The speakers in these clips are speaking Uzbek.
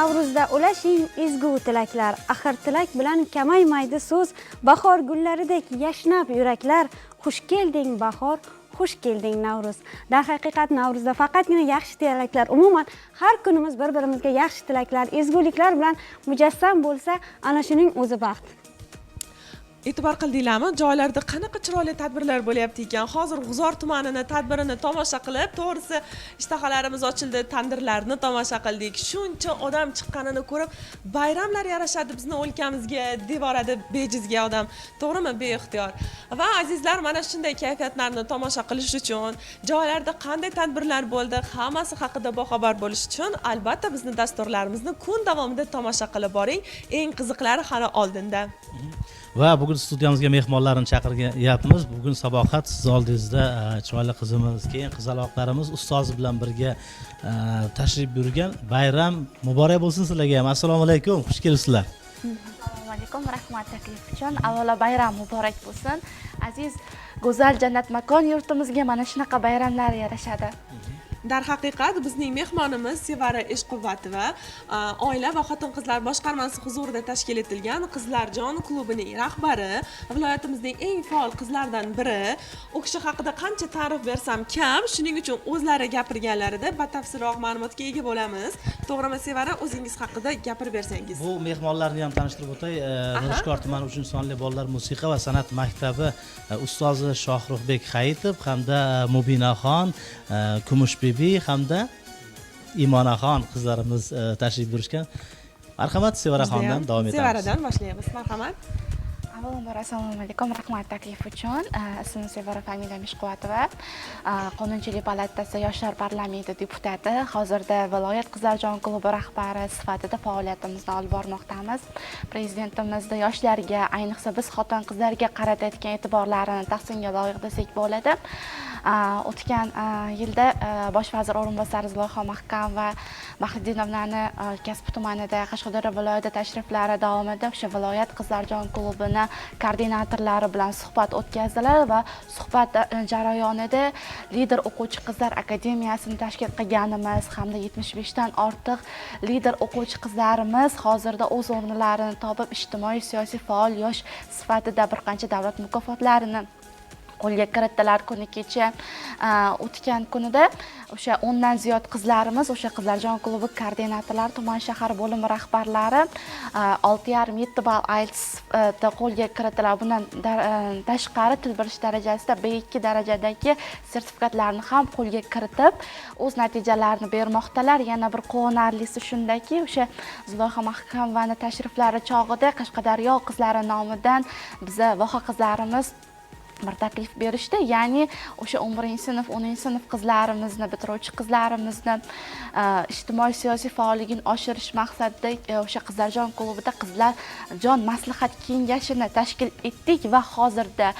Navruzda ulashing ezgu tilaklar. Axir tilak bilan kamaymaydi so'z. Bahor gullaridek yashnab yuraklar. Xush kelding, bahor, xush kelding, Navruz! Darhaqiqat, Navruzda faqatgina yaxshi tilaklar, umuman har kunimiz bir birimizga yaxshi tilaklar, ezguliklar bilan mujassam bo'lsa, ana shuning o'zi baxt. E'tibor qildinglarmi, joylarda qanaqa chiroyli tadbirlar bo'lyapti ekan? Hozir G'uzor tumanini tadbirini tomosha qilib, to'g'risi, ishtahalarimiz ochildi. Tandirlarni tomosha qildik, shuncha odam chiqqanini ko'rib, bayramlar yarashadi bizni o'lkamizga, devoradi bejizga odam, to'g'rimi, beixtiyor. Va azizlar, mana shunday kayfiyatlarni tomosha qilish uchun, joylarda qanday tadbirlar bo'ldi, hammasi haqida boxabar bo'lish uchun, albatta, bizni dasturlarimizni kun davomida tomosha qilib boring. Eng qiziqlari hali oldinda. Va bugun studiyamizga mehmonlarni chaqiryapmiz. Bugun, Sabohat, siz oldingizda chiroyli qizimiz, keyin qizaloqlarimiz ustozi bilan birga tashrif buyurgan. Bayram muborak bo'lsin sizlarga ham. Assalomu alaykum, xush kelibsizlar. Assalomu alaykum, rahmat taklif uchun. Avvalo, bayram muborak bo'lsin. Aziz, go'zal, jannat makon yurtimizga mana shunaqa bayramlar yarashadi. Darhaqiqat, bizning mehmonimiz Sevara Eshquvvatova, oila va xotin qizlar boshqarmasi huzurida tashkil etilgan Qizlarjon klubining rahbari, viloyatimizning eng faol qizlaridan biri. U kishi haqida qancha ta'rif bersam kam, shuning uchun o'zlari gapirganlarida batafsilroq ma'lumotga ega bo'lamiz. To'g'rimi, Sevara, o'zingiz haqida gapirib bersangiz. Bu mehmonlarni ham tanishtirib o'tay. Mirishkor tumani 3-sonli bolalar musiqa va san'at maktabi ustozi Shohruxbek Hayitov hamda Mubinaxon, Kumushbibi hamda Imonaxon qizlarimiz tashrif buyurishgan. Marhamat, Sevaraxondan davom etamiz. Sevaradan boshlaymiz, marhamat. Avvalambor, assalomu alaykum, rahmat taklif uchun. Ismim Sevara, familiyam Ishquvvatova. Qonunchilik palatasi Yoshlar parlamenti deputati. Hozirda viloyat Qizlarjon klubi rahbari sifatida faoliyatimizni olib bormoqdamiz. Prezidentimizni yoshlarga, ayniqsa biz xotin qizlarga qaratayotgan e'tiborlarini tahsinga loyiq desak bo'ladi. O'tgan yilda bosh vazir o'rinbosari Zulayho Mahkamova va Bahrидdinovnani Kasbi tumanida, Qashqadaryo viloyatida tashriflari davomida o'sha viloyat Qizlarjon klubini koordinatorlari bilan suhbat o'tkazdilar va suhbat jarayonida lider o'quvchi qizlar akademiyasini tashkil qilganimiz hamda 75 dan ortiq lider o'quvchi qizlarimiz hozirda o'z o'rnilarini topib, ijtimoiy siyosiy faol yosh sifatida bir qancha davlat mukofotlarini qo'lga kiritdilar. Kuni kecha o'tgan kunida o'sha 10dan ziyod qizlarimiz, o'sha Qizlarjon klubi koordinatorlari, tuman, shahar bo'limi rahbarlari 6,5, 7 ball IELTS qo'lga kiritdilar. Bundan tashqari til bilish darajasida B2 darajadagi sertifikatlarni ham qo'lga kiritib, o'z natijalarini bermoqdalar. Yana bir quvonarlisi shundaki, o'sha Zulayho Mahkamovani tashriflari chog'ida Qashqadaryo qizlari nomidan biza voha qizlarimiz bir taklif berishdi, ya'ni o'sha 11-sinf, 10-sinf qizlarimizni, bitiruvchi qizlarimizni ijtimoiy siyosiy faolligini oshirish maqsadida o'sha Qizlarjon klubida Qizlarjon maslahat kengashini tashkil etdik va hozirda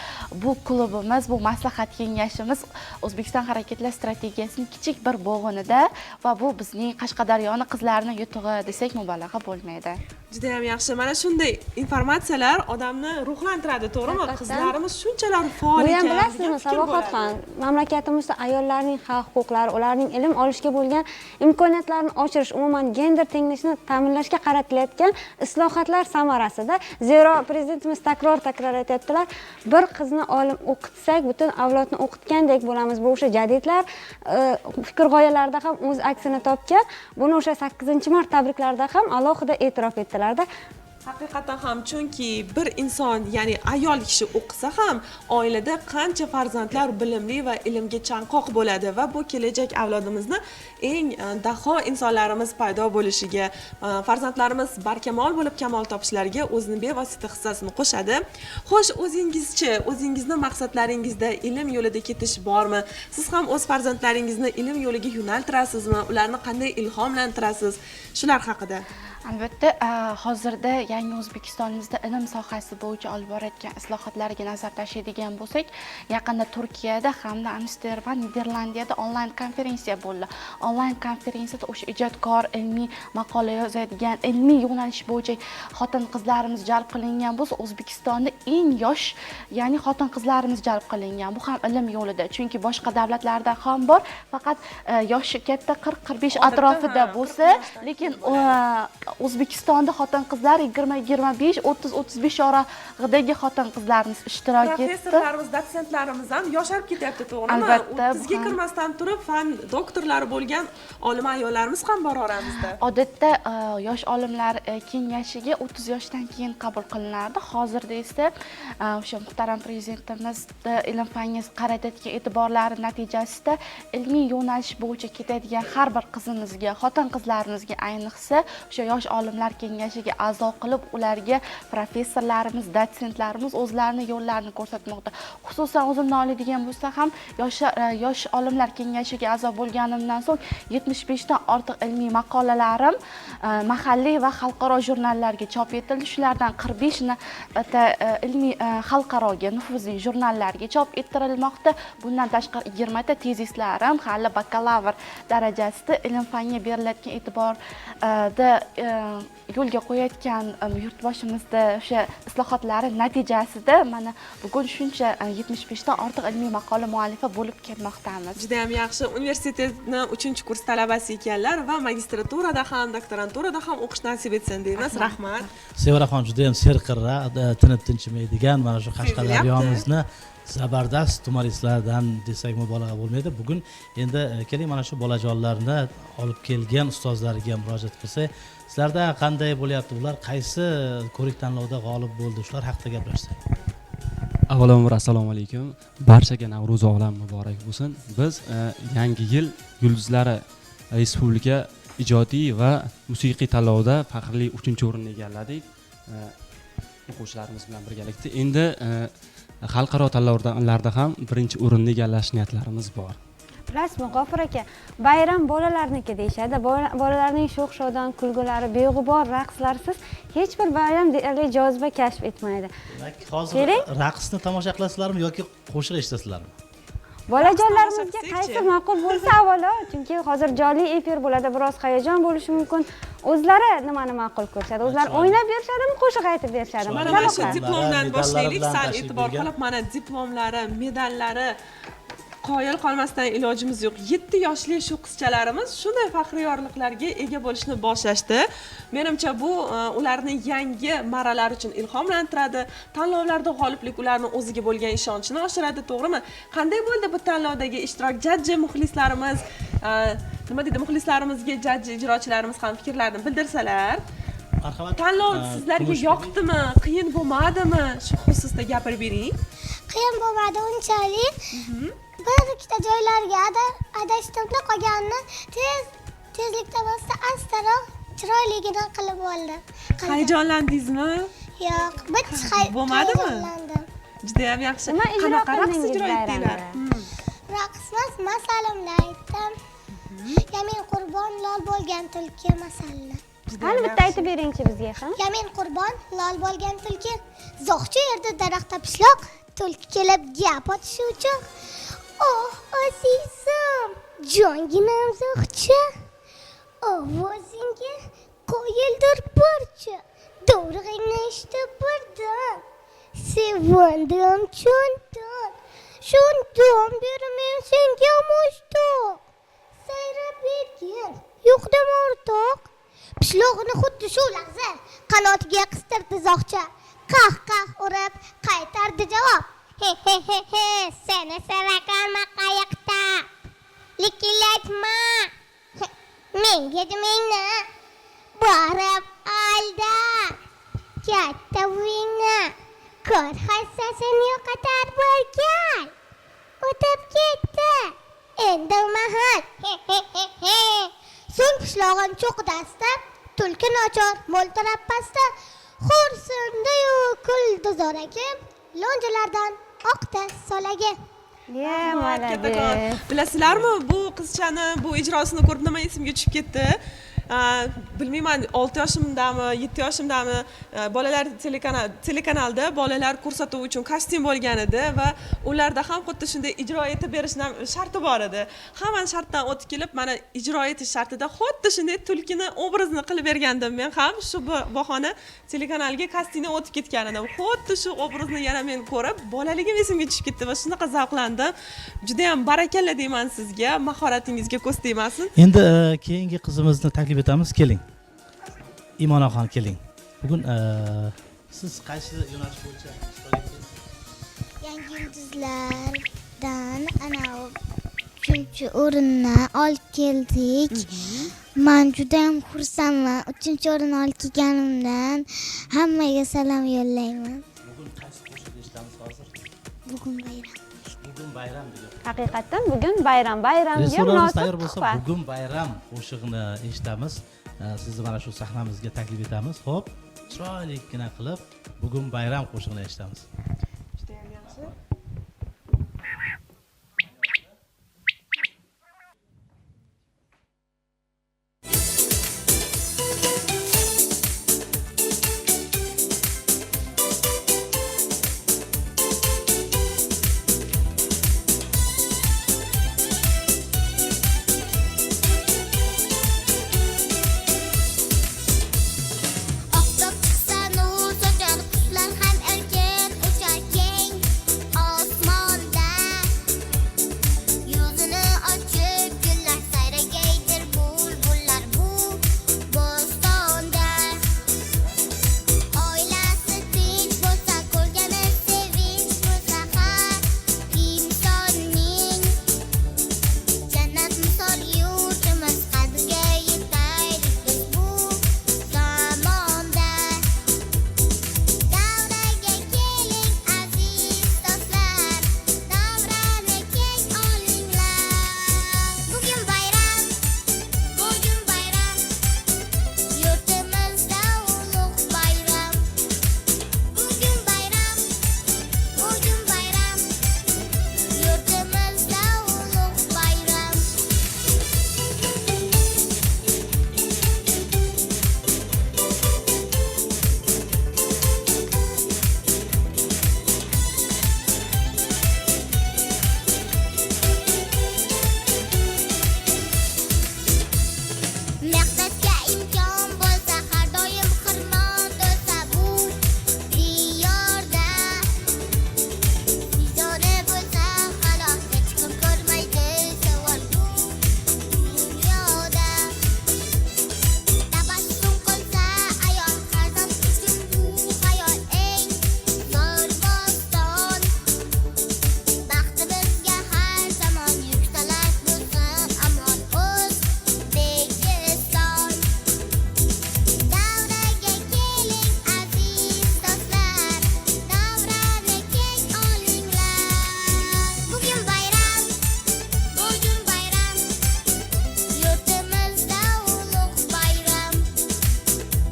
bu klubimiz, bu maslahat kengashimiz O'zbekiston Harakatlar strategiyasining kichik bir bo'g'inida va bu bizning Qashqadaryoni qizlarini yutug'i desak, mubolag'a bo'lmaydi. Judayam yaxshi. Mana shunday informatsiyalar odamni ruhlantiradi, to'g'rimi? Haqiqatdan. Qizlarimiz shunchalar faol Bu ham ekan bilasizmi, degan fikr Sabohatxon, bo'ladi. mamlakatimizda ayollarning haq huquqlari, ularning ilm olishga bo'lgan imkoniyatlarini oshirish, umuman gender tenglikni ta'minlashga qaratilayotgan islohotlar samarasida. Zero prezidentimiz takror takror aytyaptilar, bir qizni olim o'qitsak, butun avlodni o'qitgandek bo'lamiz. Bu o'sha jadidlar fikr g'oyalarida ham o'z aksini topgan. Buni o'sha 8-mart tabriklarida ham alohida e'tirof etdilarda. Haqiqatan ham, chunki bir inson, ya'ni ayol kishi o'qisa ham, oilada qancha farzandlar bilimli va ilmga chanqoq bo'ladi va bu kelajak avlodimizni eng daho insonlarimiz paydo bo'lishiga, farzandlarimiz barkamol bo'lib kamol topishlariga o'zini bevosita hissasini qo'shadi. Xo'sh, o'zingizchi, o'zingizni maqsadlaringizda ilm yo'lida ketish bormi? Siz ham o'z farzandlaringizni ilm yo'liga yo'naltirasizmi? Ularni qanday ilhomlantirasiz, shular haqida. Albatta, hozirda Yangi O'zbekistonimizda ilm sohasi bo'yicha olib borayotgan islohotlariga nazar tashlaydigan bo'lsak, yaqinda Turkiyada hamda Amsterdam, Niderlandiyada onlayn konferensiya bo'ldi. Onlayn konferensiyada o'sha ijodkor, ilmiy maqola yozadigan, ilmiy yo'nalish bo'yicha xotin qizlarimiz jalb qilingan bo'lsa, O'zbekistonda eng yosh, ya'ni xotin qizlarimiz jalb qilingan. Bu ham ilm yo'lida, chunki boshqa davlatlarda ham bor, faqat yoshi katta, 40-45 Odatda, atrofida ha, bo'lsa, 40 yoshdan lekin keyin bo'ladi. O'zbekistonda xotin qizlar 20-25, 30-35 oralig'idagi xotin qizlarimiz ishtirok etdi. Professorlarimiz, dotsentlarimiz ham yosharib ketyapti, to'g'rimi? Albatta, bu 30ga ham- kirmasdan turib fan doktorlari bo'lgan olim ayollarimiz ham bor oramizda. Odatda yosh olimlar kengashiga 30 yoshdan keyin qabul qilinardi. Hozirda esa o'sha muhtaram prezidentimiz ilm fanga qaratayotgan e'tiborlari natijasida ilmiy yo'nalish bo'yicha ketadigan har bir qizimizga, xotin qizlarimizga, ayniqsa o'sha yosh olimlar kengashiga a'zo qilib, ularga professorlarimiz, dotsentlarimiz o'zlarini yo'llarini ko'rsatmoqda. Xususan, o'zimni oladigan bo'lsa ham, yosh olimlar kengashiga a'zo bo'lganimdan so'ng 75 dan ortiq ilmiy maqolalarim mahalliy va xalqaro jurnallarga chop etildi. Shulardan 45 ta ilmiy, xalqaroga nufuzli jurnallarga chop ettirilmoqda. Bundan tashqari 20 ta tezislarim hali bakalavr darajasida. Ilm fanga berilayotgan e'tiborda, yo'lga qo'yayotgan yurtboshimizda o'sha islohotlari natijasida mana bugun shuncha 75 dan ortiq ilmiy maqola muallifi bo'lib kelmoqdamiz. Juda ham yaxshi. Universitetni uchinchi kurs talabasi ekanlar va magistraturada ham, doktoranturada ham o'qish nasib etsin deymiz. Rahmat. Sevaraxon juda yam serqirra, tinib tinchimaydigan mana shu Qashqadaryomizni zabardast tumaristlardan desak mubolag'a bo'lmaydi. Bugun endi keling, mana shu bolajonlarni olib kelgan ustozlariga murojaat qilsak, sizlarda qanday bo'lyapti, ular qaysi ko'rik tanlovda g'olib bo'ldi, shular haqida gaplashsak. Avvalambor, assalomu alaykum barchaga, Navro'zi olam muborak bo'lsin. Biz Yangi yil yulduzlari respublika ijodiy va musiqiy tanlovida faxrli uchinchi o'rinni egalladik o'quvchilarimiz bilan birgalikda. Endi xalqaro tanlovlarda ham birinchi o'rinni egallash niyatlarimiz bor. Bilasizmi, G'ofur aka, bayram bolalarniki deyishadi. Bolalarning sho'x shodon kulgulari, beg'ubor raqslarsiz hech bir bayram deyarli joziba kasb etmaydi. Demak, hozir Keling. raqsni tomosha qilasizlarmi yoki qo'shiq eshitasizlarmi? Bolajonlarimizga Tomosha qaysi qilsak-chi? ma'qul bo'lsa avvalo, chunki hozir jonli efir bo'ladi, biroz hayajon bo'lishi mumkin. O'zlari nimani ma'qul ko'rishadi? O'zlari Chiroyli. o'ynab berishadimi, qo'shiq aytib berishadimi? Mana Chiroyli. mana shu Qanaqa? diplomdan Medallari boshlaylik, bilan sal tashrif e'tibor buyurgan. qilib, mana diplomlari, medallari, qoyil qolmasdan ilojimiz yo'q. 7 yoshli shu qizchalarimiz shunday faxriy yorliqlarga ega bo'lishni boshlashdi. Menimcha, bu ularni yangi marralar uchun ilhomlantiradi. Tanlovlarda g'oliblik ularni o'ziga bo'lgan ishonchini oshiradi, to'g'rimi? Qanday bo'ldi bu tanlovdagi ishtirok? Jajji muxlislarimiz nima deydi, muxlislarimizga jajji ijrochilarimiz ham fikrlarini bildirsalar. Marhamat. Tanlov sizlarga Kumush. yoqdimi, qiyin bo'lmadimi, shu xususda gapirib bering. Qiyin bo'lmadi unchalik. Bir ikkita joylarga adashdimda, qolganini tez tezlikda bo'lsa, astaroq, chiroyligini qilib oldim. Qildim. Hayajonlandingizmi? Yo'q, bitta Bo'lmadimi? hayajonlandim. Judayam yaxshi. Nima ijro Qanaqa raqs qildingiz ijro etdinglar? bayramda? Raqs emas, masalimni aytdim. Yamin qurbon lol bo'lgan tulki masalini. Qani, bitta aytib beringchi bizga ham. Yamin qurbon lol bo'lgan tulki, zo'qchi yerda daraxtda pishloq, tulki kelib gap otishi uchun: "Oh, azizim, jonginam zo'qchi, ovozingga qoyildir barcha, dovrug'ingni eshitib birdan sevindim chundan, shundan beri men senga mushtoq, sayrab bergin, yo'qdim o'rtoq." Pishloqni xuddi shu lahza qanotiga qistirdi zo'qcha, qah qah urib qaytardi javob: "He he he he, seni sevakanma qayiqda, likillatma menga demangni, borib oldi katta buvingni, ko'r hassasini yo'qotar bir gal, o'tib ketdi endi mahal, he he he he." So'ng pishloqni cho'qida astab, tulki nochor mo'ltirab pastda xo'rsindiyu kuldi zoraki, lo'njalardan oqdi solagi. Ye, Kattakon. молодец. Bilasizlarmi, bu qizchani bu ijrosini ko'rib nima esimga tushib ketdi? Bilmayman, 6 yoshimdami, 7 yoshimdami, bolalar telekanalda bolalar ko'rsatuvi uchun kostyum bo'lgan edi va ularda ham xuddi shunday ijro etib berishni ham sharti bor edi. Hamma shartdan o'tib kelib, mana ijro etish shartida xuddi shunday tulkini obrazini qilib bergandim. Men ham shu bahona telekanalga kostyumdan o'tib ketgan edim. Xuddi shu obrazni yana men ko'rib, bolaligim esimga tushib ketdi va shunaqa zavqlandim. Juda ham barakalla deyman sizga, mahoratingizga ko'z tegmasin. Endi keyingi qizimizni taklif etamiz, keling. Imonaxon, keling. Bugun siz qaysi yo'nalish bo'yicha ishtirok etdingiz? Yangi yulduzlardan ana uchinchi o'rinni olib keldik. Man judayam xursandman. Uchinchi o'rinni olib kelganimdan hammaga salom yo'llayman. Bugun qaysi qo'shiqni eshitamiz hozir? Bugun bayram. Bugun bayram degan. Haqiqatdan bugun bayram, bayramga Rejissyorlarimiz munosib tayyor bo'lsa, tuhfa. Bugun bayram qo'shig'ini eshitamiz. Sizni mana shu sahnamizga taklif etamiz. Xo'p, chiroylikkina qilib bugun bayram qo'shig'ini eshitamiz. Judayam yaxshi. Oftob chiqsa nur sochar, qushlar ham erkin uchar keng osmonda. Yuzini ochib gullar sayragaydir bulbullar bu bo'stonda. Oilasi tinch bo'lsa, ko'rgani sevinch bo'lsa har insonning jannat misol yurtimiz qadriga yetaylik biz bu zamonda. Davraga keling aziz do'stlar, davrani keng olinglar. Bugun bayram, bugun bayram, yurtimizda ulug' bayram. Bugun bayram, bugun bayram, yurtimizda ulug' bayram. Mehnatga imkon bo'lsa, har doim xirmon to'lsa bu diyorda. Vijdoni bo'lsa halol, hech kim ko'rmaydi savol bu dunyoda. Tabassum qilsa ayol, farzand uchun bu hayot eng zo'r bo'ston. Baxtimizga har zamon yuksalar bo'lsin amon O'zbekiston. Davraga keling aziz do'stlar, davrani keng olinglar. Bugun bayram, bugun bayram, yurtimizda ulug' bayram.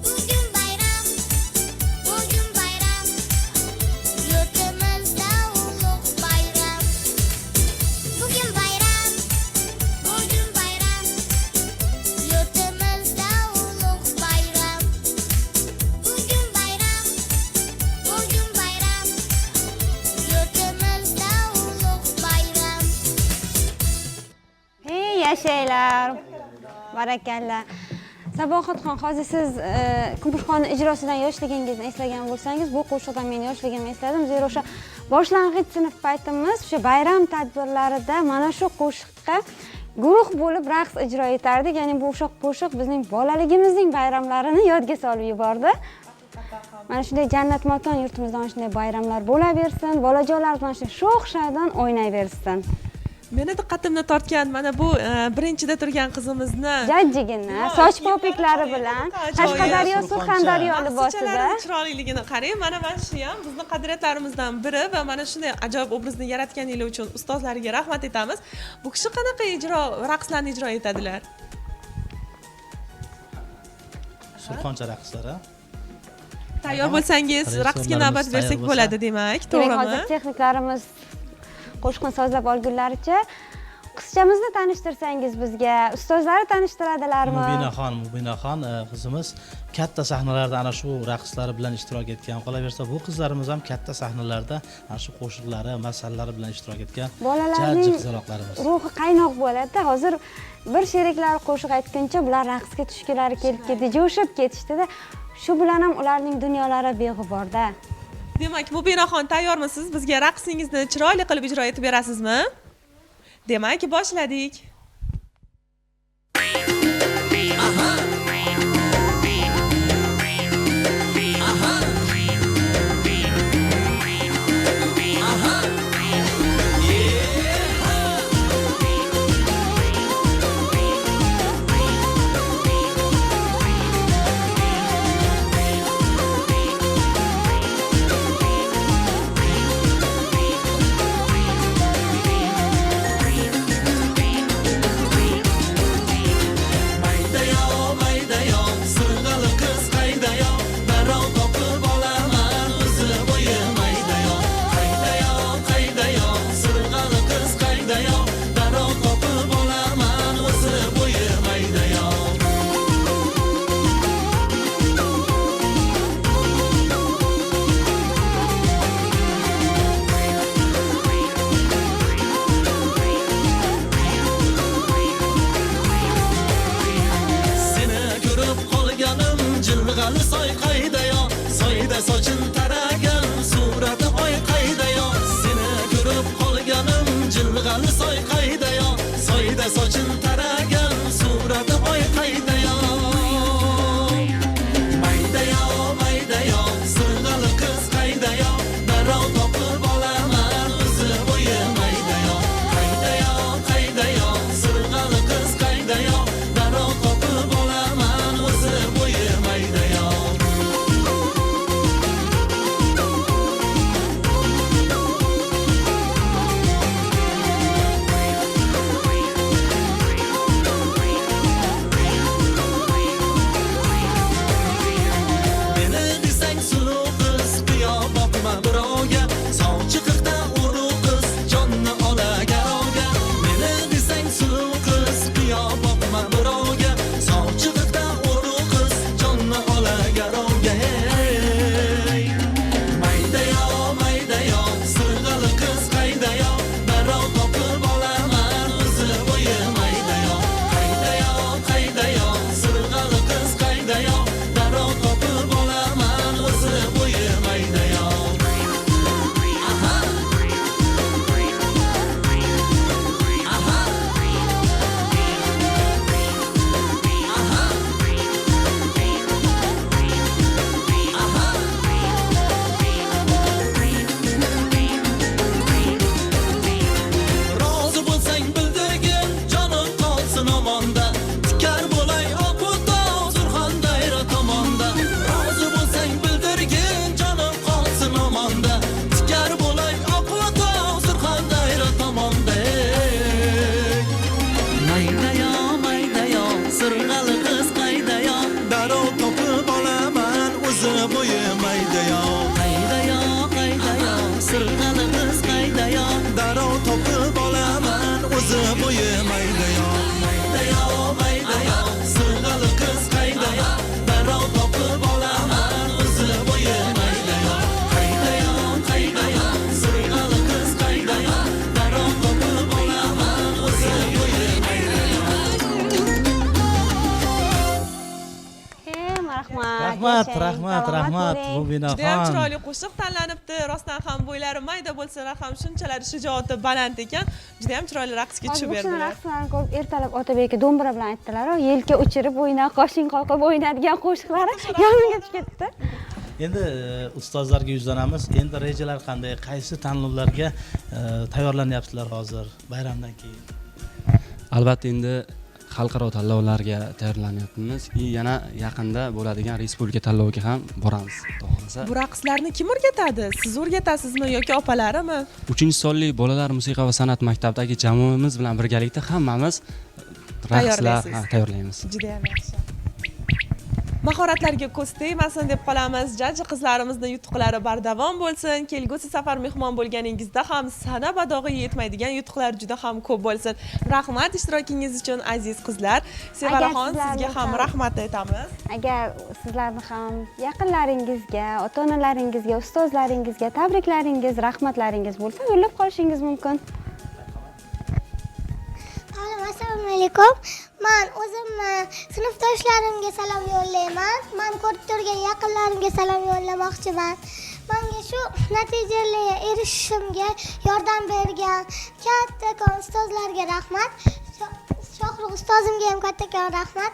Bugun bayram, bugun bayram, yurtimizda ulug' bayram. Bugun bayram, bugun bayram, yurtimizda ulug' bayram. Bugun bayram, bugun bayram, yurtimizda ulug' bayram. Ey yashanglar. Barakalla. Sabohatxon, hozir siz Kumushxonni ijrosidan yoshligingizni eslagan bo'lsangiz, bu qo'shiqdan men yoshligimni esladim. Zero o'sha boshlang'ich sinf paytimiz o'sha bayram tadbirlarida mana shu qo'shiqqa guruh bo'lib raqs ijro etardik. Ya'ni bu o'sha qo'shiq bizning bolaligimizning bayramlarini yodga solib yubordi. Mana shunday jannat makon yurtimizda mana shunday bayramlar bo'laversin, bolajonlar mana shunday sho'x shadon o'ynayversin. Meni diqqatimni tortgan mana bu birinchida turgan qizimizni Jajjigina, Yo, soch kiyimlari popiklari qarang, bilan ajoyib. Qashqadaryo, Surxondaryo libosida. Maqsichalarini chiroyliligini qarang. Mana shu ham bizni qadriyatlarimizdan biri va mana shunday ajoyib obrazni yaratganinglar uchun ustozlariga rahmat aytamiz. Bu kishi qanaqa ijro raqslarni ijro etadilar? Surxoncha raqslari. Tayyor bo'lsangiz, raqsga navbat Rejissyorlarimiz bersak tayyor bo'lsa. bo'ladi, demak, Demak, to'g'rimi? hozir texniklarimiz qo'shiqni sozlab olgunlaricha Qizchamizni tanishtirsangiz bizga, ustozlari tanishtiradilarmi? Mubinaxon qizimiz katta sahnalarda ana shu raqslari bilan ishtirok etgan. Qolaversa, bu qizlarimiz ham katta sahnalarda ana shu qo'shiqlari, masallalari bilan ishtirok etgan Bolalarning jajji qizaloqlarimiz. Ruhi qaynoq bo'ladi-da. Hozir bir sheriklari qo'shiq aytguncha bular raqsga tushgilari kelib ketdi, jo'shib ketishdi-da. Shu bilan ham ularning dunyolari beg'uborda. Demak, Mubinaxon, tayyormisiz? Bizga raqsingizni chiroyli qilib ijro etib berasizmi? Demak, boshladik. Maydayo, maydayo, sirg'ali qiz qaydayo, darrov topib olaman o'zi bo'yi maydayo. Qaydayo, qaydayo, sirg'ali qiz qaydayo, darrov topib olaman o'zi bo'yi maydayo. Seni ko'rib qolganim jilg'ali soy qaydayo, soyda sochin taragan surati oy qaydayo. Seni ko'rib qolganim jilg'ali soy qaydayo, soyda sochin taragan surati oy qaydayo. Maydayo, maydayo, sirg'ali qiz qaydayo, darrov topib olaman o'zi bo'yi maydayo. Qaydayo, qaydayo, sirg'ali qiz qaydayo, darrov topib olaman o'zi bo'yi maydayo. Meni desang suluv qiz, qiyo boqma birovga, sovchi qirqda urug' qiz, jonni ola garovga. Meni desang suluv qiz, qiyo boqma birovga, sovchi qirqda urug' qiz, jonni ola garovga. Ey, maydayo, maydayo, sirg'ali qiz qaydayo, darrov topib olaman o'zi bo'yi maydayo. Qaydayo, qaydayo, sirg'ali qiz qaydayo, darrov topib olaman o'zi bo'yi maydayo. Aha! Aha! Aha! Aha! Rozi bo'lsang bildirgin, jonim qolsin omonda. Tikar bo'lay oqutov Surxondaryo tomonda. Rozi bo'lsang bildirgin, jonim qolsin omonda. Tikar bo'lay oqutov Surxondaryo tomonda. Ey, Maydayo, maydayo, sirg'ali qiz qaydayo, darrov topib olaman o'zi bo'yi maydayo. Qaydayo, qaydayo, sirg'ali qiz qaydayo, darrov topib olaman o'zi bo'yi maydayo. Maydayo, maydayo, sirg'ali qiz qaydayo, darrov topib olaman o'zi bo'yi maydayo. Qaydayo, qaydayo, sirg'ali qiz qaydayo, darrov topib olaman o'zi bo'yi maydayo. Rahmat. Rahmat, Yashang, rahmat, salomat rahmat bo'ling. Judayam Mubinaxon. chiroyli qo'shiq tanlanibdi. Rostdan ham bo'ylari mayda bo'lsalar ham shunchalar shijoati baland ekan. Judayam chiroyli raqsga Hozir tushib bu kishini berdilar. raqslarini ko'rib ertalab Otabek aka do'mbira bilan aytdilar, yelka uchirib o'yna, qoshing qoqib o'ynadigan qo'shiqlari yonimga tushib ketdi. Endi ustozlarga yuzlanamiz. Endi rejalar qanday? Qaysi tanlovlarga tayyorlanyapsizlar hozir bayramdan keyin? Albatta, endi xalqaro tanlovlarga tayyorlanyapmiz и yana yaqinda bo'ladigan respublika tanloviga ham boramiz, xudo xohlasa. Bu raqslarni kim o'rgatadi? Siz o'rgatasizmi yoki opalarimi? Uchinchi sonli bolalar musiqa va san'at maktabidagi jamoamiz bilan birgalikda hammamiz raqslar Tayyorlaysiz. ha, tayyorlaymiz. Judayam yaxshi. Mahoratlarga ko'z tegmasin deb qolamiz. Jajji qizlarimizni yutuqlari bardavom bo'lsin. Kelgusi safar mehmon bo'lganingizda ham sana badog'i yetmaydigan yutuqlar juda ham ko'p bo'lsin. Rahmat ishtirokingiz uchun, aziz qizlar. Sevaraxon, sizga ham rahmat aytamiz. Agar sizlarni ham yaqinlaringizga, ota-onalaringizga, ustozlaringizga tabriklaringiz, rahmatlaringiz bo'lsa, yo'llab qolishingiz mumkin. Assalomu alaykum. Man o'zimni sinfdoshlarimga salom yo'llayman. Man ko'rib turgan yaqinlarimga salom yo'llamoqchiman. Menga shu natijalarga erishishimga yordam bergan kattakon ustozlarga rahmat. Shohrux ustozimga ham kattakon rahmat.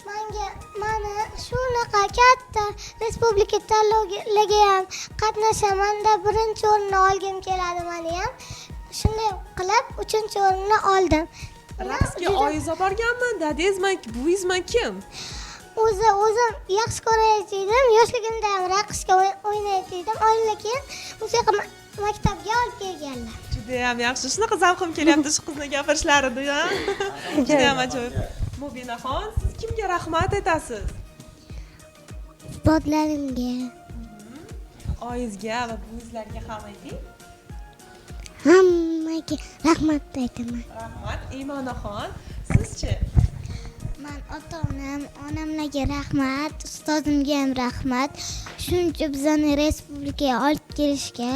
Menga mani shunaqa katta respublika tanlovlariga ham qatnashamanda birinchi o'rinni olgim keladi meni ham. Shunday qilib 3-o'rinni oldim. Raqsga oyingiz olib borganmi, dadangizmi, buvingizmi, kim? O'zim yaxshi ko'rayotgandim. Yoshligimda ham raqsga o'ynayotgandim. Oyimlar keyin musiqa maktabga olib kelganlar. Juda ham yaxshi. Shunaqa zavqim kelyapti shu qizni gapirishlaridan. Juda ham ajoyib. Mubinaxon, siz kimga rahmat aytasiz? Ustozlarimga. Oyingizga va buvingizlarga ham ayting. Hammaga rahmat aytaman. Rahmat. Iymonaxon, sizchi? Man ota-onam, onamlarga rahmat, ustozimga ham rahmat. Shuncha bizani respublikaga olib kelishga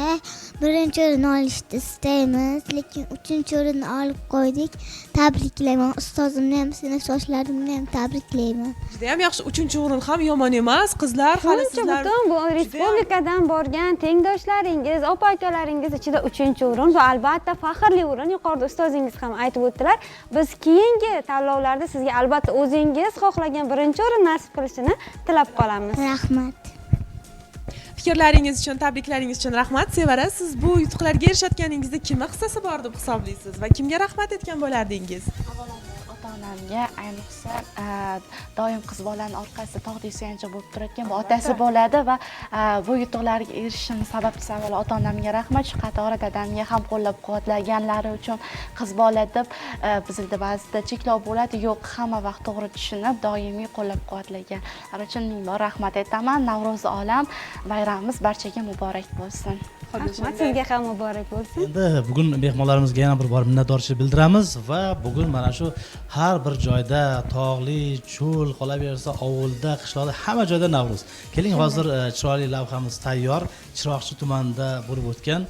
birinchi o'rinni olishni istaymiz, lekin 3-o'rinni olib qo'ydik. Tabriklayman ustozimni ham, sinfdoshlarimni ham tabriklayman. Juda ham yaxshi, 3-o'rin ham yomon emas, qizlar, hali sizlar butun bu respublikadan borgan tengdoshlaringiz, opa akalaringiz ichida 3-o'rin bu albatta faxrli o'rin. Yuqorida ustozingiz ham aytib o'tdilar. Biz keyingi tanlovlarda sizga albatta o'zingiz xohlagan 1-o'rin nasib qilishini tilab qolamiz. Rahmat. Fikrlaringiz uchun, tabriklaringiz uchun rahmat. Sevara, siz bu yutuqlarga erishayotganingizda kimni hissasi bor deb hisoblaysiz va kimga rahmat aytgan bo'lardingiz? Ota-onamga, ayniqsa doim qiz bolani orqasida tog'dek suyanchiq bo'lib turadigan bu otasi bo'ladi va bu yutuqlarga erishishimni sababchisi avvalo ota-onamga rahmat, shu qatori dadamga ham qo'llab-quvvatlaganlari uchun. Qiz bola deb bizda ba'zida cheklov bo'ladi, yo'q, hamma vaqt to'g'ri tushunib, doimiy qo'llab-quvvatlaganlari uchun ming bor rahmat aytaman. Navro'z olam bayramimiz barchaga muborak bo'lsin. Rahmat, sizga ham muborak bo'lsin. Endi bugun mehmonlarimizga yana bir bor minnatdorchilik bildiramiz va bugun mana shu har bir joyda, tog'li, cho'l, qolaversa ovulda, qishloqda, hamma joyda Navro'z. Keling, hozir chiroyli lavhamiz tayyor. Chiroqchi tumanida bo'lib o'tgan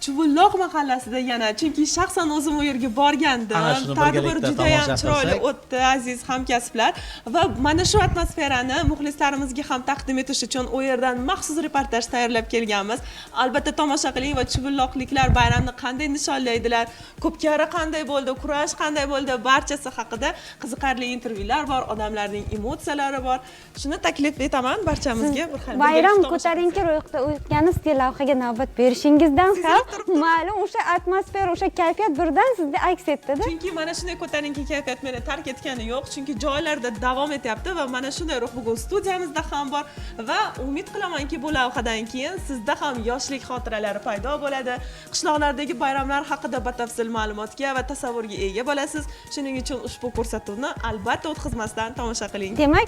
Chuvulloq mahallasida yana, chunki shaxsan o'zim u yerga borgandim. Tadbir juda ham chiroyli o'tdi, aziz hamkasblar, va mana shu atmosferani muxlislarimizga ham taqdim etish uchun u yerdan maxsus reportaj tayyorlab kelganmiz. Albatta tomosha qiling va chuvulloqliklar bayramni qanday nishonlaydilar, ko'pkari qanday bo'ldi, kurash qanday bo'ldi, barchasi haqida qiziqarli intervyular bor, odamlarning emotsiyalari bor. Shuni taklif etaman barchamizga bir xil bayram ko'tarinki ruhda o'tgani sizga lavhaga navbat berishingizdan ham ma'lum o'sha atmosfera, o'sha kayfiyat birdan sizda aks etdi-da. Chunki mana shunday ko'tarinki kayfiyat meni tark etgani yo'q, chunki joylarda davom etyapti va mana shunday ruh bugun studiyamizda ham bor va umid qilamanki, bu lavhadan keyin sizda ham yoshlik xotiralari paydo bo'ladi. Qishloqlardagi bayramlar haqida batafsil ma'lumotga va tasavvurga ega bo'lasiz. Shuning uchun ushbu ko'rsatuvni albatta o'tkazmasdan tomosha qiling. Demak,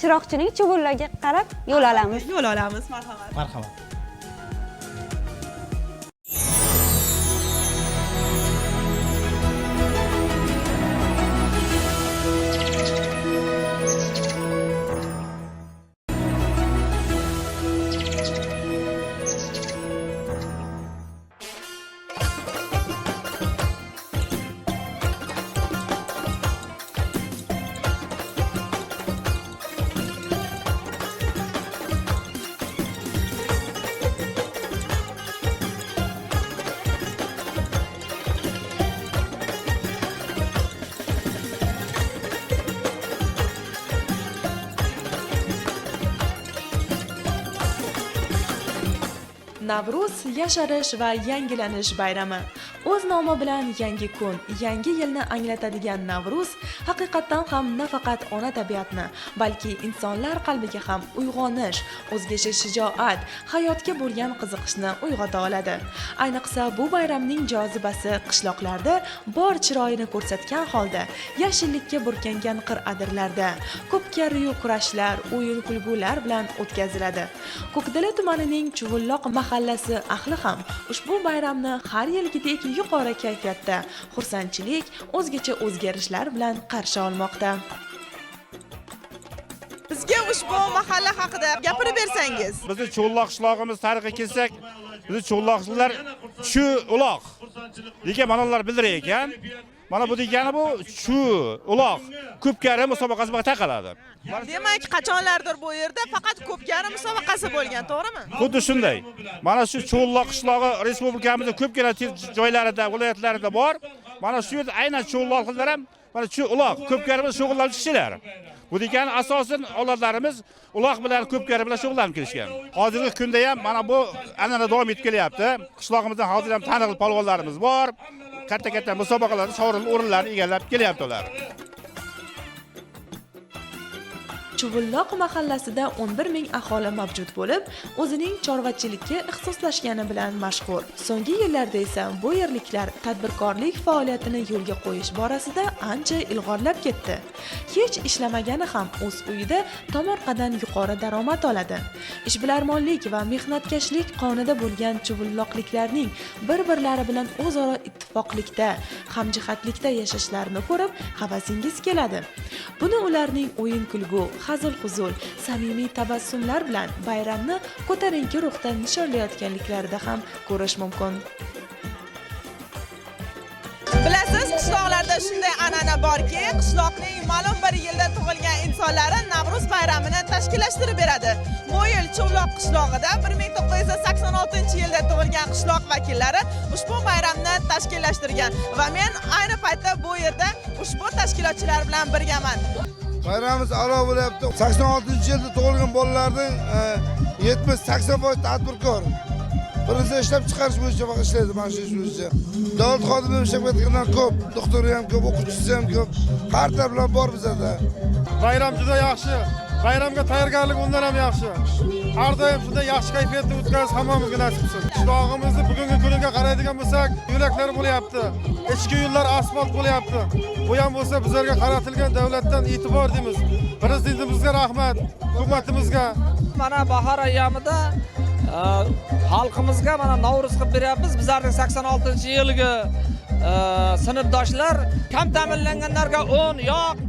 Chiroqchining Chuvulloqqa qarab yo'l olamiz. Yo'l olamiz, marhamat. Marhamat. Navruz yasharish va yangilanish bayrami. O'z nomi bilan yangi kun, yangi yilni anglatadigan Navruz haqiqatdan ham nafaqat ona tabiatni, balki insonlar qalbiga ham uyg'onish, o'zgacha shijoat, hayotga bo'lgan qiziqishni uyg'ota oladi. Ayniqsa bu bayramning jozibasi qishloqlarda bor chiroyini ko'rsatgan holda yashillikka burkangan qir-adirlarda ko'pkariyu kurashlar, o'yin kulgular bilan o'tkaziladi. Ko'kdala tumanining Chuvulloq mahallasi ahli ham ushbu bayramni har yilgidek yuqori kayfiyatda, xursandchilik, o'zgacha o'zgarishlar bilan qarshi olmoqda. Bizga ushbu mahalla haqida gapirib bersangiz. Bizni Chuvulloq qishlog'imiz tarixiga kelsak, bizni chuvulloqlar chu uloq degan ma'nolar bildirar ekan. Mana bu degani bu chu uloq ko'pkari musobaqasi bilan taqaladi. Demak, qachonlardir bu yerda faqat ko'pkari musobaqasi bo'lgan, to'g'rimi? Xuddi shunday. Mana shu Chuvulloq qishlog'i respublikamizda ko'pgina joylarida, viloyatlarida bor. Mana shu yerda aynan chuvulloqlar ham mana shu uloq ko'pkari bilan shug'ullanuvchi kishilar. Bu degani asosan avlodlarimiz uloq bilan ko'pkari bilan shug'ullanib kelishgan. Hozirgi kunda ham mana bu an'ana davom etib kelyapti. Qishlog'imizda hozir ham taniqli polvonlarimiz bor. Katta-katta musobaqalarda sovrinli o'rinlarni egallab kelyapti ular. Chuvulloq mahallasida 11 ming aholi mavjud bo'lib, o'zining chorvachilikka ixtisoslashgani bilan mashhur. So'nggi yillarda esa bu yerliklar tadbirkorlik faoliyatini yo'lga qo'yish borasida ancha ilg'orlab ketdi. Hech ishlamagani ham o'z uyida tomorqadan yuqori daromad oladi. Ishbilarmonlik va mehnatkashlik qonida bo'lgan chuvulloqliklarning bir-birlari bilan o'zaro ittifoqlikda, hamjihatlikda yashashlarini ko'rib havasingiz keladi. Buni ularning o'yin-kulgu, hazil-huzul, samimiy tabassumlar bilan bayramni ko'tarinki ruhda nishonlayotganliklarida ham ko'rish mumkin. Bilasiz, qishloqlarda shunday an'ana borki, qishloqning ma'lum bir yilda tug'ilgan insonlari Navruz bayramini tashkillashtirib beradi. Bu yil Chuvloq qishlog'ida 1986-yilda tug'ilgan qishloq vakillari ushbu bayramni tashkillashtirgan va men ayni paytda bu yerda ushbu tashkilotchilar bilan birgaman. Bayramimiz a'lo bo'lyapti. 86-yilda tug'ilgan bolalarning 70-80% tadbirkor. Birinchi ishlab chiqarish bo'yicha ishlaydi, mana shu ish bo'yicha. Davlat xodimi ishlab ketganlar ko'p, doktori ham ko'p, o'qituvchisi ham ko'p. Har tarafdan bor bizada. Bayram juda yaxshi. Bayramga tayyorgarlik undan ham yaxshi. Har doim shunday yaxshi kayfiyatda o'tkazish hammamizga nasib qilsin. Qishlog'imizni bugungi kuniga qaraydigan bo'lsak, yo'laklar bo'lyapti. Ichki yo'llar asfalt bo'lyapti. Bu ham bo'lsa bizlarga qaratilgan davlatdan e'tibor deymiz. Prezidentimizga rahmat, hukumatimizga. Mana bahor ayyomida xalqimizga mana Navruz qilib beryapmiz. Bizlarning 86-yilgi sinfdoshlar kam ta'minlanganlarga un, yog',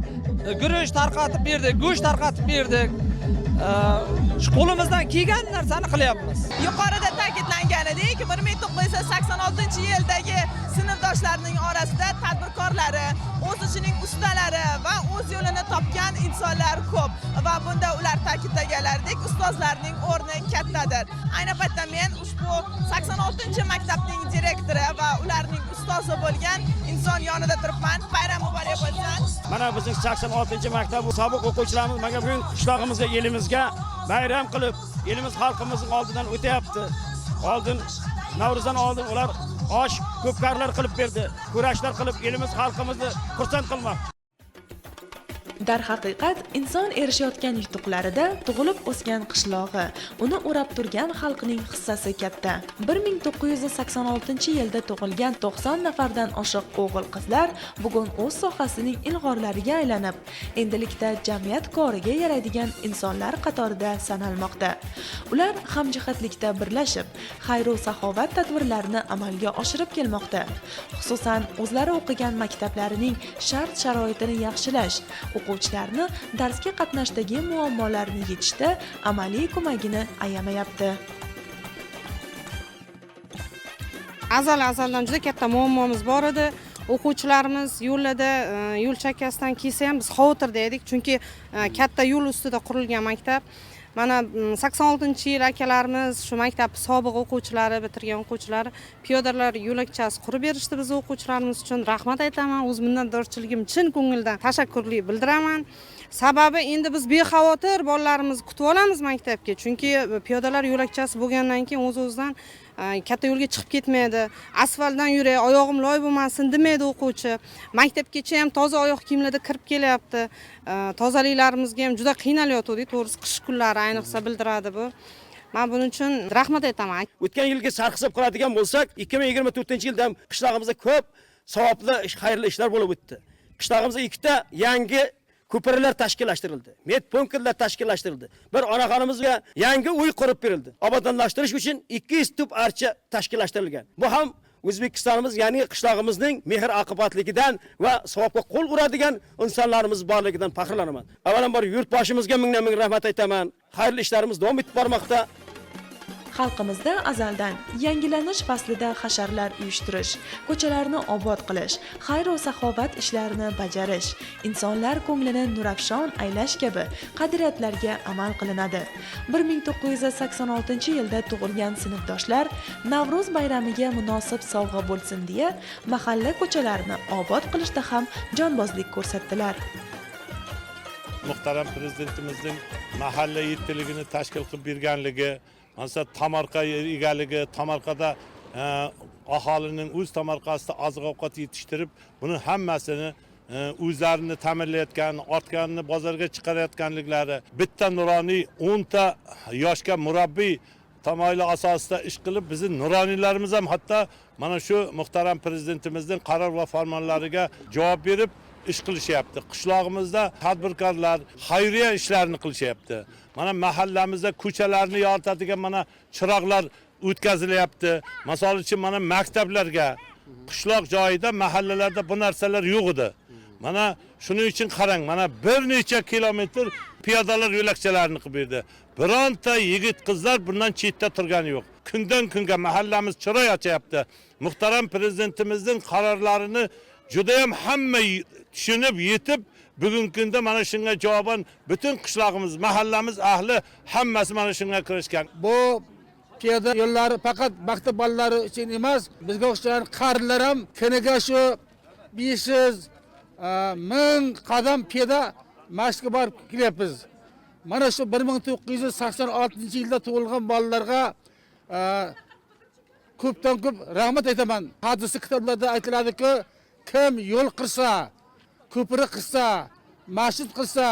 guruch tarqatib berdik, go'sht tarqatib berdik. Shu qo'limizdan kelgan narsani qilyapmiz. Yuqorida ta'kidlanganidek, 1986-yildagi sinfdoshlarning orasida tadbirkorlari, o'z ishining ustalari va o'z yo'lini topgan insonlar ko'p va bunda ular ta'kidlaganlaridek ustozlarning o'rni kattadir. Ayni paytda men ushbu 86-maktabning direktori va ularning ustozi bo'lgan inson yonida turibman. Bayram muborak bo'lsin. Mana bizning 86-maktab sobiq o'quvchilarimiz mana bugun qishlog'imizga, elimizga bayram qilib, elimiz xalqimizning oldidan o'tyapti. Oldin Navruzdan oldin ular osh, ko'pkarlar qilib berdi, kurashlar qilib elimiz xalqimizni xursand qilmoqda. Darhaqiqat, inson erishayotgan yutuqlarida tug'ilib o'sgan qishlog'i, uni o'rab turgan xalqning hissasi katta. 1986-yilda tug'ilgan 90 nafardan oshiq o'g'il-qizlar bugun o'z sohasining ilg'orlariga aylanib, endilikda jamiyat koriga yaraydigan insonlar qatorida sanalmoqda. Ular hamjihatlikda birlashib, xayru saxovat tadbirlarini amalga oshirib kelmoqda. Xususan, o'zlari o'qigan maktablarining shart-sharoitini yaxshilash, o'quvchilarni darsga qatnashdagi muammolarni yechishda amaliy ko'magini ayamayapti. Azal-azaldan juda katta muammomiz bor edi. O'quvchilarimiz yo'llarda, yo'l chakkasidan kelsa ham biz xavotirda edik, chunki katta yo'l ustida qurilgan maktab. Mana 86-yil akalarimiz, shu maktab sobiq o'quvchilari, bitirgan o'quvchilar piyodalar yo'lakchasi qurib berishdi biz o'quvchilarimiz uchun. Rahmat aytaman, o'z minnatdorchiligim chin ko'ngildan tashakkurli bildiraman. Sababi endi biz bexavotir bolalarimizni kutib olamiz maktabga, chunki piyodalar yo'lakchasi bo'lgandan keyin o'z-o'zidan katta yo'lga chiqib ketmaydi, asfaltdan yuray, oyog'im loy bo'lmasin demaydi o'quvchi. Maktabgacha ham toza oyoq kiyimlarda kirib kelyapti. Tozaliklarimizga ham juda qiynalayotgandik, to'g'risi qish kunlari ayniqsa bildiradi bu. Men buning uchun rahmat aytaman. O'tgan yilgi sarhisob qiladigan bo'lsak, 2024-yilda ham qishlog'imizda ko'p savobli, xayrli ishlar bo'lib o'tdi. Qishlog'imizda ikkita yangi ko'pirlar tashkillashtirildi, medpunktlar tashkillashtirildi. Bir onaxonimizga yangi uy qurib berildi. Obodonlashtirish uchun 200 tup archa tashkillashtirilgan. Bu ham O'zbekistonimiz, ya'ni qishlog'imizning mehr oqibatligidan va savobga qo'l uradigan insonlarimiz borligidan faxrlanaman. Avvalambor yurtboshimizga mingdan ming rahmat aytaman. Xayrli ishlarimiz davom etib bormoqda. Xalqimizda azaldan yangilanish faslida hasharlar uyushtirish, ko'chalarni obod qilish, xayr va saxovat ishlarini bajarish, insonlar ko'nglini nurafshon aylash kabi qadriyatlarga amal qilinadi. 1986-yilda tug'ilgan sinfdoshlar Navro'z bayramiga munosib sovg'a bo'lsin deya mahalla ko'chalarini obod qilishda ham jonbozlik ko'rsatdilar. Muhtaram prezidentimizning mahalla yettiligini tashkil qilib berganligi, masalan, tomorqa egaligi, tomorqada aholining o'z tomorqasida oziq-ovqat yetishtirib, buni hammasini o'zlarini ta'minlayotgan, ortganini bozorga chiqarayotganliklari, bitta nuroniy 10 ta yoshga murabbiy tamoyili asosida ish qilib, bizning nuroniylarimiz ham hatto mana shu muhtaram prezidentimizning qaror va farmonlariga javob berib ish qilishyapti. Qishlog'imizda tadbirkorlar xayriya ishlarini qilishyapti. Mana mahallamizda ko'chalarni yoritadigan mana chiroqlar o'tkazilyapti. Misol uchun mana maktablarga, qishloq joyida, mahallalarda bu narsalar yo'q edi. Mana shuning uchun qarang, mana bir necha kilometr piyodalar yo'lakchalarini qilib berdi. Bironta yigit qizlar bundan chetda turgani yo'q. Kundan kunga mahallamiz chiroy ochyapti. Muhtaram prezidentimizning qarorlarini juda ham hamma tushunib yetib, bugungi kunda mana shunga javoban butun qishlog'imiz, mahallamiz ahli hammasi mana shunga kirishgan. Bu piyoda yo'llari faqat maktab bolalari uchun emas, bizga o'xshagan qarilar ham kuniga shu 500 1000 qadam piyoda mashqqa borib kelyapmiz. Mana shu 1986-yilda tug'ilgan bolalarga ko'pdan ko'p rahmat aytaman. Hadisi kitoblarda aytiladiki, kim yo'l qilsa, ko'prik qilsa, masjid qilsa,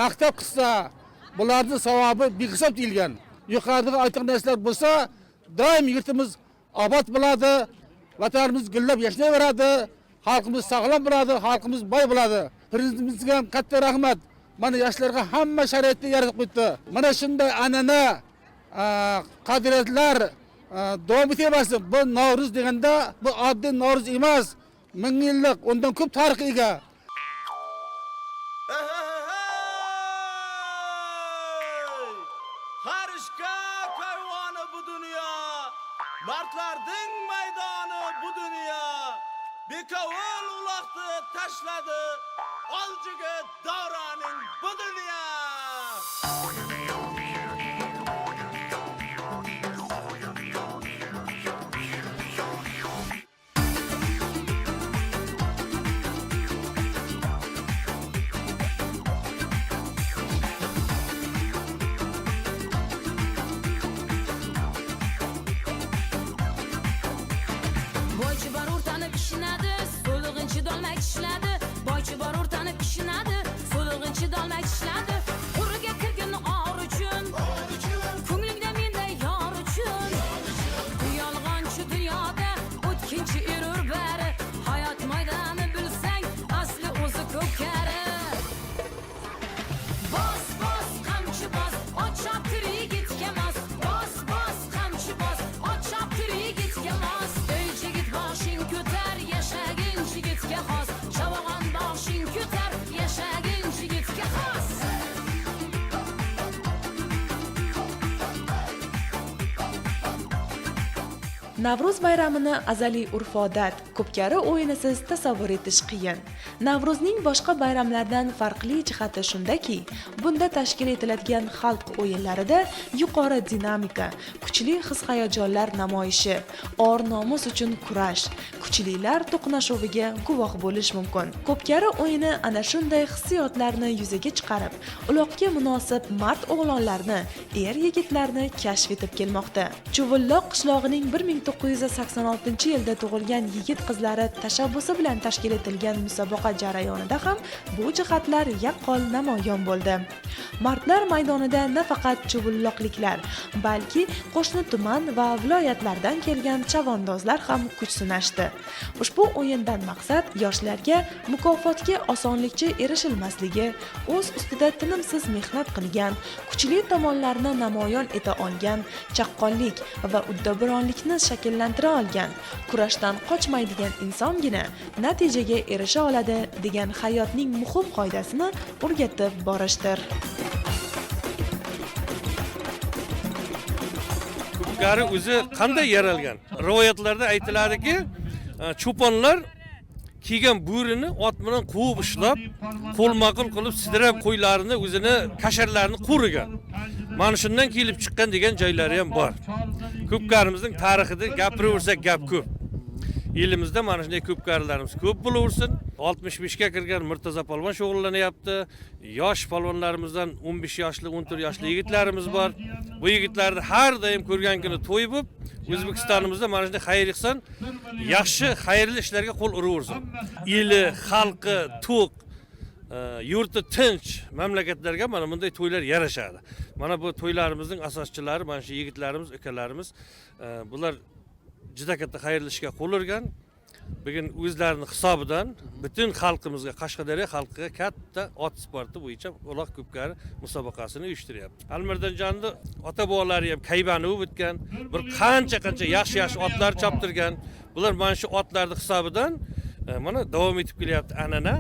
maktab qilsa, bularning savobi behisob deyilgan. Yuqoridagi aytilgan narsalar bo'lsa, doim yurtimiz obod bo'ladi, vatanimiz gullab yashnayveradi, xalqimiz sog'lom bo'ladi, xalqimiz boy bo'ladi. Prezidentimizga ham katta rahmat. Mana yoshlarga hamma sharoitni yaratib qo'ydi. Mana shunday an'ana, qadriyatlar davom etaversin. Bu Navro'z deganda bu oddiy Navro'z emas, 1000 yillik, undan ko'p tarixga ega. Harishga kayvoni bu dunyo, mardlarning maydoni bu dunyo. Bekovul uloqni tashladi, oljiga davraning bu dunyo. Boychi bor o'rtanib ishinadi, so'lig'inchi dolma tishladi. Navro'z bayramini azaliy urf-odat, ko'pkari o'yinisiz tasavvur etish qiyin. Navruzning boshqa bayramlardan farqli jihati shundaki, bunda tashkil etiladigan xalq o'yinlarida yuqori dinamika, kuchli his-hayajonlar namoyishi, or-nomus uchun kurash, kuchlilar to'qnashuviga guvoh bo'lish mumkin. Ko'pkari o'yini ana shunday hissiyotlarni yuzaga chiqarib, uloqqa munosib mard o'g'lonlarni, er yigitlarni kashf etib kelmoqda. Chuvilloq qishlog'ining 1986-yilda tug'ilgan yigit qizlari tashabbusi bilan tashkil etilgan musobaqa jarayonida ham bu jihatlar yaqqol namoyon bo'ldi. Mardlar maydonida nafaqat chuvilloqliklar, balki qo'shni tuman va viloyatlardan kelgan chavandozlar ham kuch sinashdi. Ushbu o'yindan maqsad yoshlarga mukofotga osonlikcha erishilmasligi, o'z ustida tinimsiz mehnat qilgan, kuchli tomonlarni namoyon eta olgan, chaqqonlik va uddaburonlikni shakllantira olgan, kurashdan qochmaydigan insongina natijaga erisha oladi degan hayotning muhim qoidasini o'rgatib borishdir. Ko'pkari o'zi qanday yaralgan? Rivoyatlarda aytiladiki, cho'ponlar kiygan bo'rini ot bilan quvib ushlab, qo'lma-qo'l qilib sidirab qo'ylarini, o'zini kasharlarini qo'rigan. Mana shundan kelib chiqqan degan joylari ham bor. Ko'pkarimizning tarixida gapiraversak gap ko'p. Elimizda mana shunday ko'pkarilarimiz ko'p bo'laversin. 65 ga kirgan Murtaza polvon shug'ullanyapti. Yosh polvonlarimizdan 15 yoshli, 14 yoshli yigitlarimiz bor. Bu yigitlarni har doim ko'rgan kuni to'y bo'lib, O'zbekistonimizda mana shunday xayr-ehson, yaxshi, xayrli ishlarga qo'l uraversin. Eli, xalqi to'q, yurti tinch mamlakatlarga mana bunday to'ylar yarashadi. Mana bu to'ylarimizning asoschilari mana shu yigitlarimiz, ukalarimiz, bular juda katta xayrli ishga qo'l urgan. Bugun o'zlarining hisobidan butun xalqimizga, Qashqadaryo xalqiga katta ot sporti bo'yicha uloq ko'pkari musobaqasini uyushtiryapti. Almirdanjonni ota-bobolari ham kaybani o'tgan, bir qancha-qancha yaxshi-yaxshi otlar choptirgan. Bular mana shu otlarning hisobidan mana davom etib kelyapti an'ana.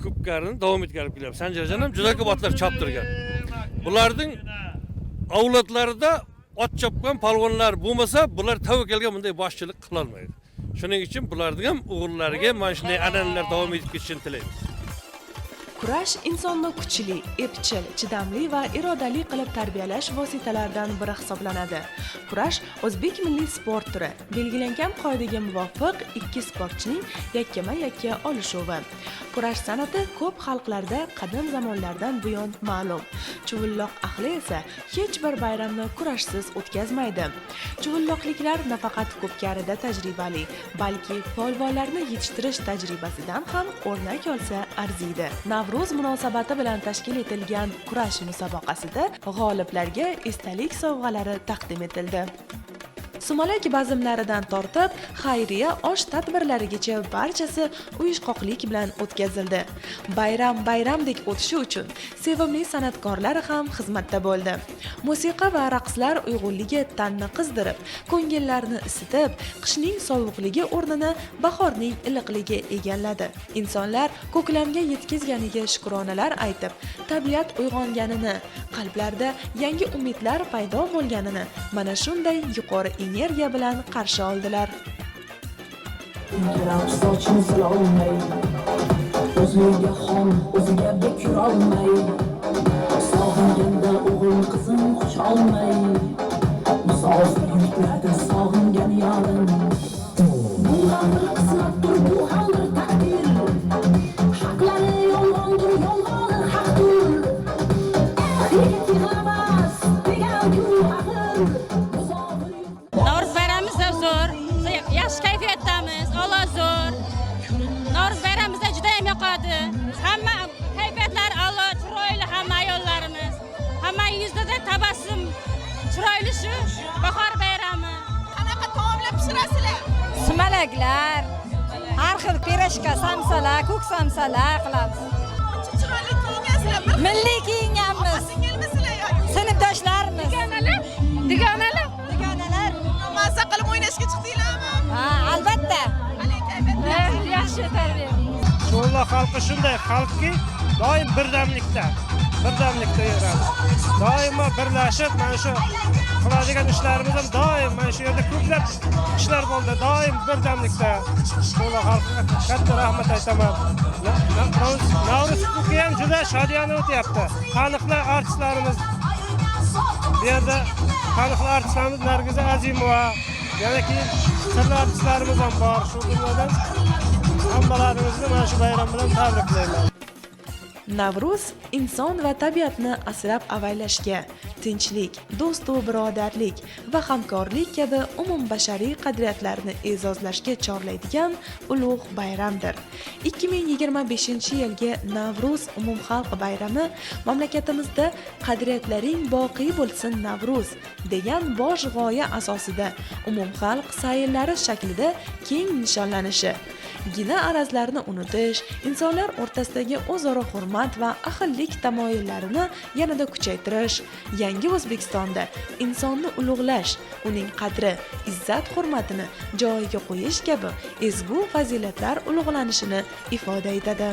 Ko'pkarini davom ettirib kelyapti. Sanjarjon ham juda ko'p otlar choptirgan. Bularning avlodlarida ot chopgan polvonlar bo'lmasa, bular tavakkalga bunday boshchilik qila olmaydi. Shuning uchun bularning ham o'g'illariga mana shunday an'analar davom etib ketishini tilaymiz. Kurash insonni kuchli, epchil, chidamli va irodali qilib tarbiyalash vositalaridan biri hisoblanadi. Kurash o'zbek milliy sport turi. Belgilangan qoidaga muvofiq ikki sportchining yakkama-yakka olishuvi. Kurash san'ati ko'p xalqlarda qadim zamonlardan buyon ma'lum. Chuvilloq ahli esa hech bir bayramni kurashsiz o'tkazmaydi. Chuvilloqliklar nafaqat ko'pkarida tajribali, balki polvonlarni yetishtirish tajribasidan ham o'rnak olsa arziydi. Navro'z munosabati bilan tashkil etilgan kurash musobaqasida g'oliblarga esdalik sovg'alari taqdim etildi. Sumalak bazmlaridan tortib xayriya osh tadbirlarigacha barchasi uyushqoqlik bilan o'tkazildi. Bayram bayramdek o'tishi uchun sevimli san'atkorlar ham xizmatda bo'ldi. Musiqa va raqslar uyg'unligi tanni qizdirib, ko'ngillarni isitib, qishning sovuqligi o'rnini bahorning iliqligi egalladi. Insonlar ko'klamga yetkazganiga shukronalar aytib, tabiat uyg'onganini, qalblarda yangi umidlar paydo bo'lganini mana shunday yuqori energiya bilan qarshi oldilar. Sochini silolmay, o'ziga xon, o'ziga bek yurolmay, sog'inganda o'g'il qizim qucholmay, musofir yurtlarda sog'ingan yorim. Bu ham bir qismatdir, bu ham bir taqdir. Haqlari yolg'ondir, yolg'oni haqdir. Eh, yigit yig'lamas degan-ku axir. Navro'z bayramimiz zo'r, yaxshi kayfiyatdamiz, Alloh zo'r. Navro'z bayramimizda juda ham yoqadi. Hamma kayfiyatlar a'lo, chiroyli hamma ayollarimiz. Hamma yuzida tabassum, chiroyli shu bahor bayrami. Qanaqa taomlar pishirasizlar? Sumalaklar, har xil pirojka, samsalar, ko'k samsalar qilamiz. Qancha chiroyli kiyingansizlar. Milliy kiyinganmiz. Singilmisizlar yoki sinfdoshlarmiz? Dugonalar? Dugonalar? Dugonalar. Mazza qilib o'ynashga chiqdinglarmi? Ha, albatta. Qalay kayfiyat? Yaxshi tarbiya. Cho'lloq xalqi shunday xalqki, doim birdamlikda. Birdamlikda yuramiz. Doimo birlashib, mana shu qiladigan ishlarimiz ham doim mana shu yerda ko'plab ishlar bo'ldi. Doim birdamlikda. Cho'loq xalqiga katta rahmat aytaman. Navro'z huquqi ham juda shodiyona o'tyapti. Taniqli artistlarimiz bu yerda, taniqli artistlarimiz Nargiza Azimova, yana keyin sirli artistlarimiz ham bor. Shu jumladan hammalarimizni mana shu bayram bilan tabriklayman. Navruz inson va tabiatni asrab avaylashga, tinchlik, do'stu birodarlik va hamkorlik kabi umumbashariy qadriyatlarni e'zozlashga chorlaydigan ulug' bayramdir. 2025-yilgi Navruz umumxalq bayrami mamlakatimizda "Qadriyatlaring boqiy bo'lsin, Navruz" degan bosh g'oya asosida umumxalq sayllari shaklida keng nishonlanishi, gina arazlarni unutish, insonlar o'rtasidagi o'zaro hurmat va ahillik tamoyillarini yanada kuchaytirish, yangi O'zbekistonda insonni ulug'lash, uning qadri, izzat hurmatini joyiga qo'yish kabi ezgu fazilatlar ulug'lanishini ifoda etadi.